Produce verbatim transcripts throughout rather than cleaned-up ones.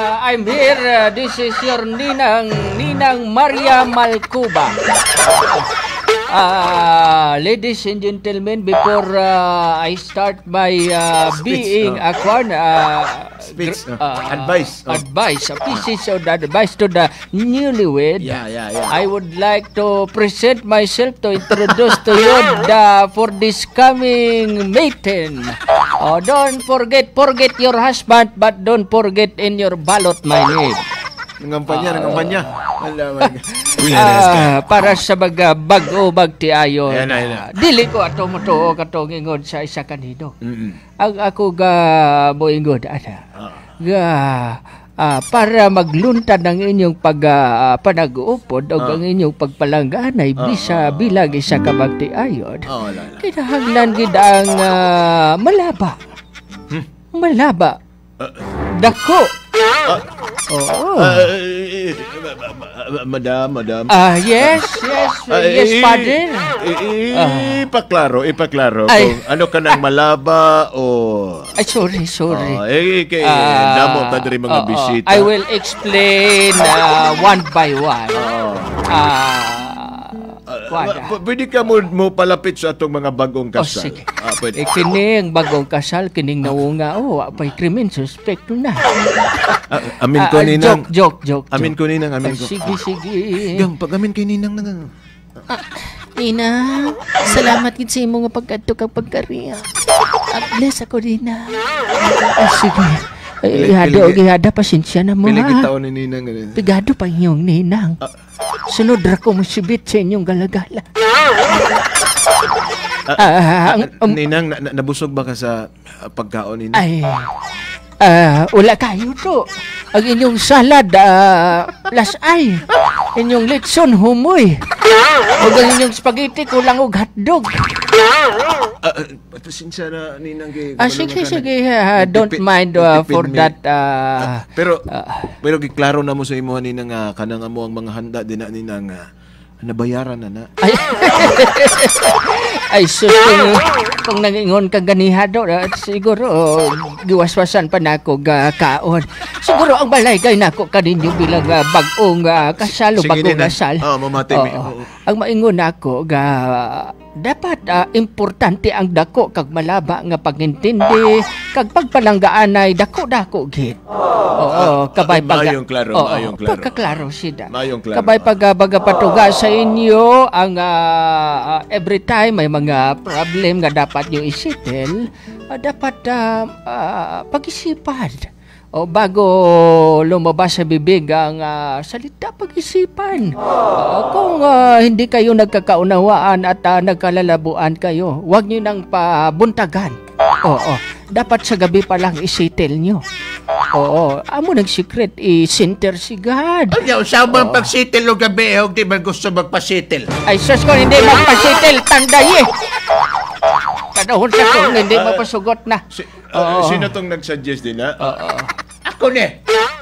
Uh, I'm here. Uh, this is your Ninang, Ninang Maria Malcuba. Uh, ladies and gentlemen, before uh, I start my uh, Speech, being uh, a kwan, uh, Speech, gr- uh, uh, advice, uh. advice, a piece of advice to the newlywed, Yeah, yeah, yeah. I would like to present myself to introduce to you the for this coming maiden. Oh, don't forget, forget your husband, but don't forget in your ballot my name. Nangampanya, Ah. nangampanya. Ala, my God. Ah, para sa mga bago magtiayon. Ayan na, ayan na. Dili ko ato motuo katong ingon sa isa kanino. Mm-mm. Ang ako ga moingon, ana, Ah. ga, ah, para magluntad ang inyong pag, ah, panag-uupod o Ah. ang inyong pagpalangganay Ah, bisa ah, ah. bilang isa ka magtiayon, Oh, wala, wala. kinahanglan gid ang, ah, malaba. Hmm. Malaba. Ah. Dako. Ah. Oo. Ah, eh, eh, eh, ma-, ma-, ma-, ma-, madam, madam. Ah, yes, yes, Ah, yes, eh, Father. eh, eh, Ah. ipaklaro, ipaklaro Ay. kung ano ka nang malaba o Ay, sorry, sorry. Ah, eh, kay Ah, damo ta diri mga oo. bisita. I will explain, ah, one by one. Oo. Ah, Ah, Kuwan, ma-, ah. pu-, pwede ka mo, mo palapit sa atong mga bagong Oh, kasal. sige. Ah, pwede. Eh, kining bagong kasal, kining nawunga, oh, wa pa'y krimen, suspect na. Ah, amin ko, Ah, Ninang. joke, joke, joke, Amin joke. ko, Ninang, amin Ah, ko. sige, sige. Gang, pag-amin kay Ninang na nga. Ah, Ninang, salamat gid sa imo nga pagkadto kag pagkariya. Ah, bless ako, Ninang. Ah, sige. Ay, Pili-, ihado, pili-, ihada, pasensya na mo, pili ha? Kita ni Ninang, ganun. Pigado pa inyong Ninang. Ah. Sunod ra ko mosibit sa inyong galagala. Ah, Ah, ang, ah, um, Ninang, na, na, nabusog ba ka sa, ah, pagkaon, Ninang? Ay, ah, wala kayo to. Ang inyong salad, ah, lasay. Inyong litson, humoy. Ug ang inyong spaghetti, kulang og hotdog. Ah, ah, Pasensya na, Ninang, kay Ah, kabalo sige, na ka, sige, nag-, ah, don't nagtipi-, mind, ah, nagtipid for mi. that, ah, Ah, pero, ah. pero giklaro na mo sa imo, Ninang, nga kanang amo ang mga handa din na, Ninang, nga nabayaran na na. Ay, ay, sus, kung, kung nangingon ka ganiha do, ah, siguro, oh, giwaswasan pa na ako ga kaon. Siguro ang balay kay nako kaninyo bilang, ah, bag-ong, ah, kasal o Sige, bag-ong Ninang. kasal. Oh, mamati mi. Oo. Oo. Ang maingon nako ga Dapat, ah, importante ang dako kag malaba nga pag-intindi kag pagpalanggaanay dako-dako gid. Oo, Ah, kabay ah, pag-, maayong klaro, oo, maayong klaro. pagkaklaro sida. Maayong klaro. Kabay pag-, ah, pagapatuga sa inyo ang, ah, ah, every time may mga problem nga dapat nyo i-settle, ah, dapat, ah, ah, pag-isipan. O, bago lumabas sa bibig ang, ah, salita, pag-isipan. Ah, kung, ah, hindi kayo nagkakaunawaan at, ah, nagkalalabuan kayo, huwag niyo nang pabuntagan. Oo, dapat sa gabi pa lang i-settle niyo. Oo, amo nang secret, i-center si God. Ay, yaw, sa mga Oo. pag-settle o gabi, eh, huwag di man gusto magpa-settle. Ay, sus, kung hindi magpa-settle, tanday eh. Kadahon sa kung hindi Ah, mapasugot na. si-, Ah, Oo. sino tong nag-suggest din, ha? Oo. Ako ni.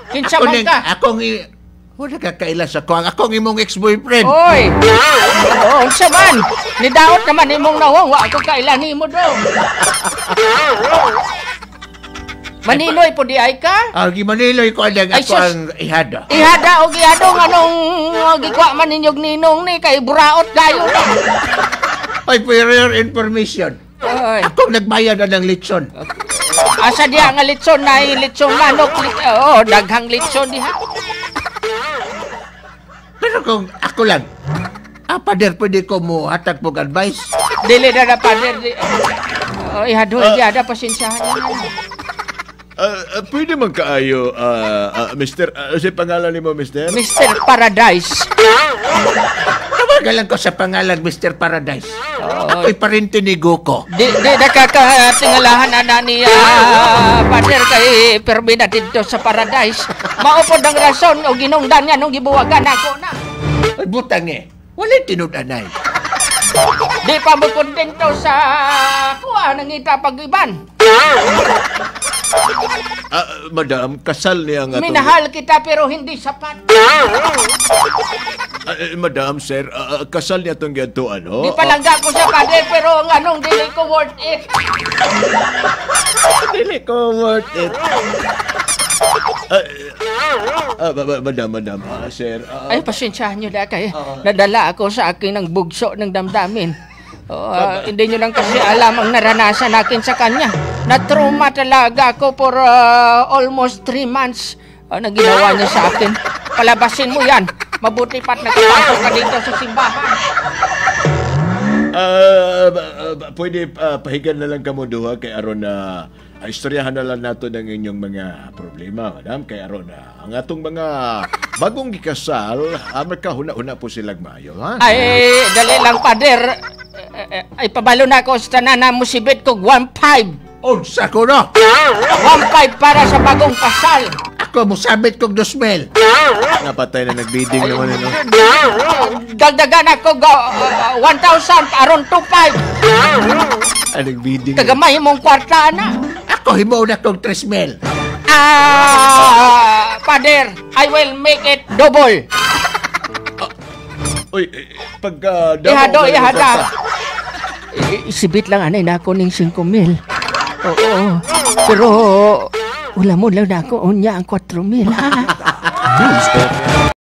Kinsa Ako man ni, ka? akong i-, wala ka kaila sa ko. Ang akong imong ex-boyfriend. Oy! Oo, unsa man? Nidaot naman imong nawong, wa ako kaila nimo do. Maninoy po di ay ka? Ah, gimaniloy ko ang Ay, ako sus. ang ihada. Ihada o gihado, nganong, uh, gikuha man ninyog ninong ni, kay buraot kayo na. Ay, for your information. Ay. Akong nagbayad na ng litson. Asa diya nga litson na, eh, litsong manok, lit-, oh, daghang litson diha. Pero kung ako lang, ah, Pader, pwede ko mo hatag pog advice? Dili na na, Pader, di-, oh, ihadhon Ah. diya, da, pasensyahan na. Ah, ah, pwede man kaayo, ah, ah, Mister, ah, si pangalan nimo, Mister? Mister Paradise. Tawagan lang ko sa pangalan, Mister Paradise. Oo. Ako'y parente ni Goku. Di, di nakakatingalahan na, na ni, ah, Pader kay Permi na dito sa Paradise. Maupod ang rason o ginungdan nga nung gibuwagan ako na. Ay, butang eh. Walay tinud-anay. Di pa mo kontento sa kuha, nangita pag-iban. Ah, madam, kasal niya nga tong Minahal kita pero hindi sapat. Ah, eh, madam, sir, ah, ah, kasal niya tong giadto, ano? Di palangga ko siya, Pader, pero ang anong dili ko worth it. Dili ko worth it. Ah, ah, ma- ma- madam, madam, ah, sir, ah, Ay, pasensyahan nyo na kay Oo. nadala ako sa akin ng bugso ng damdamin. Oh, ah, hindi nyo lang kasi alam ang naranasan natin sa kanya. Na-trauma talaga ako for ah, almost three months. Ano ginawa niya sa akin? Palabasin mo yan. Mabuti pa't nakapasok ka dito sa simbahan. Ah, ba- ah, ba- pwede ah, pahigan na lang kamo duha kay aron na ah, istoryahan na lang nato ang inyong mga problema, madam, kay aron na ang atong mga bagong gikasal, ah, magkahuna-huna po silang maayo, ha? Ay, dali lang, Pader. Eh, eh, eh, ay, pabalo na ako sa tanan na musibit kog one five. Unsa ko, no? One five para sa bagong kasal. Ako, musabit kog dos mil. Napatay na, nag-bidding naman, ano? Dagdagan ako ga uh, one thousand aron two five. Ah, nag-bidding. Kagamay mong kwarta na. Ako, himo na kog tres mil. Ah, Pader, I will make it double. Uy, eh, pagka Ihado, ihada. I- Isibit lang anay na ako ning singko mil. Oo. Pero wala mo lang na ako unya ang kwatro mil, ha? News F M.